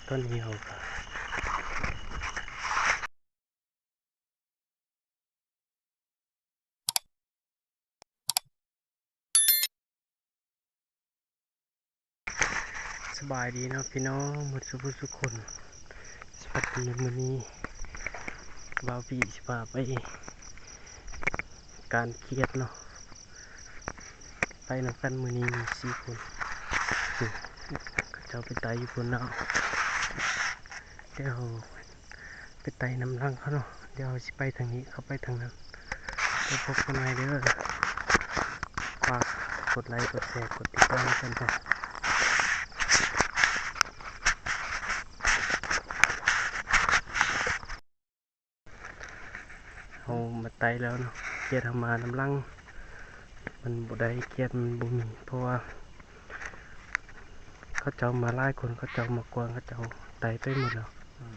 ຕອນນີ້ເຮົາກໍ ສະບາຍດີເນາະພີ່ນ້ອງໝົດສູ່ຜູ້ສູ່ຄົນ ສະບາຍດີ. ມື້ນີ້ບ່າວປີຊິພາໄປການຂຽດເນາະ ໄປນຳກັນ. ມື້ນີ້ມີສີ່ຄົນ ເຂົາເຈົ້າໄປໄຕ່ຢູ່ພຸ້ນແລ້ວ ດຽວ ໄປໄຕ່ນຳຫຼັງເຂົາເນາະ. ດຽວເຮົາຊິໄປທາງນີ້ ເຂົາໄປທາງນັ້ນ. ໄປພົບກັນໃໝ່ເດີ. ຝາກກົດໄລ ກົດແຊ ກົດຕິດຕາມກັນເດີ. ເຮົາມາໄຕ່ແລ້ວເນາະ. ຂຽດເຮົາມານຳຫຼັງ ມັນບໍ່ໄດ້ ຂຽດມັນບໍ່ມີ ເພາະວ່າ ເຂົາເຈົ້າມາຫຼາຍຄົນ ເຂົາເຈົ້າມາກວາງ ເຂົາເຈົ້າໄຕ່ໄປໝົດແລ້ວ. ອືມ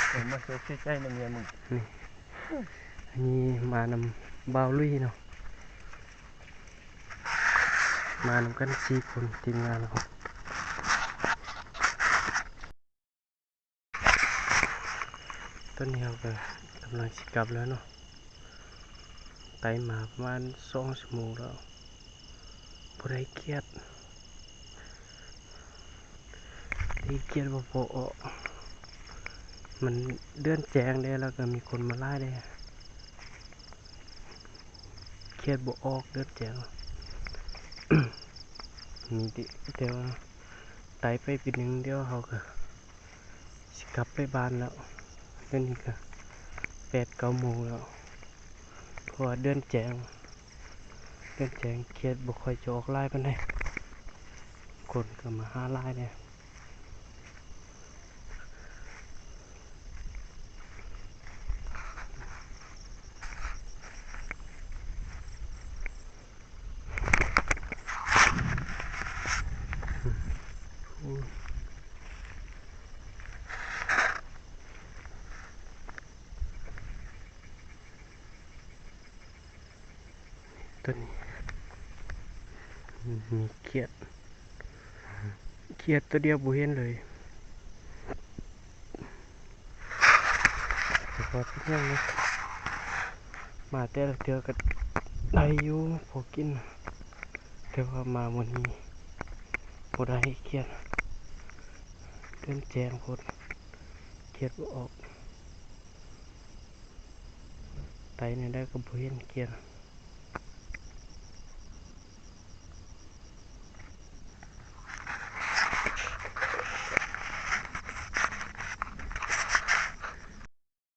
ເອີ ມາເຊີຍໃຈນຳເມຍມຶງ. ນີ້ ອັນນີ້ມານຳບ່າວລຸຍເນາະ ມານຳກັນສີ່ຄົນ ທີມງານເຮົາ. ຕອນນີ້ເຮົາກໍກຳລັງຊິກັບແລ້ວເນາະ ໄຕ່ມາປະມານສອງຊົ່ວໂມງແລ້ວ ບໍ່ໄດ້ຂຽດ ໄດ້ຂຽດບໍ່ພໍອອກ. ມັນເດືອນແຈ້ງເດ້ ແລ້ວກໍມີຄົນມາຫຼາຍເດ້ ຂຽດບໍ່ອອກເດືອນແຈ້ງ. ມີແຕ່ ແຕ່ວ່າໄຕ່ໄປປີໜຶ່ງ ດຽວເຮົາກໍ ຊິກັບໄປບ້ານແລ້ວ. ດຽວນີ້ກໍແປດເກົ້າໂມງແລ້ວ ເພາະວ່າເດືອນແຈ້ງ ເດືອນແຈ້ງຂຽດບໍ່ຄ່ອຍຈະອອກຫຼາຍປານໃດ ຄົນກໍມາຫາຫຼາຍແດ່. ຕົວນີ້ ມີຂຽດ ຂຽດຕົວດຽວບໍ່ເຫັນເລີຍ. ແຕ່ວ່າເປັນຫຍັງນະ ມາແຕ່ລະເທື່ອກໍໄດ້ຢູ່ພໍກິນ ແຕ່ວ່າມາມື້ນີ້ບໍ່ໄດ້ຂຽດ ເດືອນແຈ້ງໂພດ ຂຽດບໍ່ອອກ ໄຕ່ແນວໃດກໍບໍ່ເຫັນຂຽດ.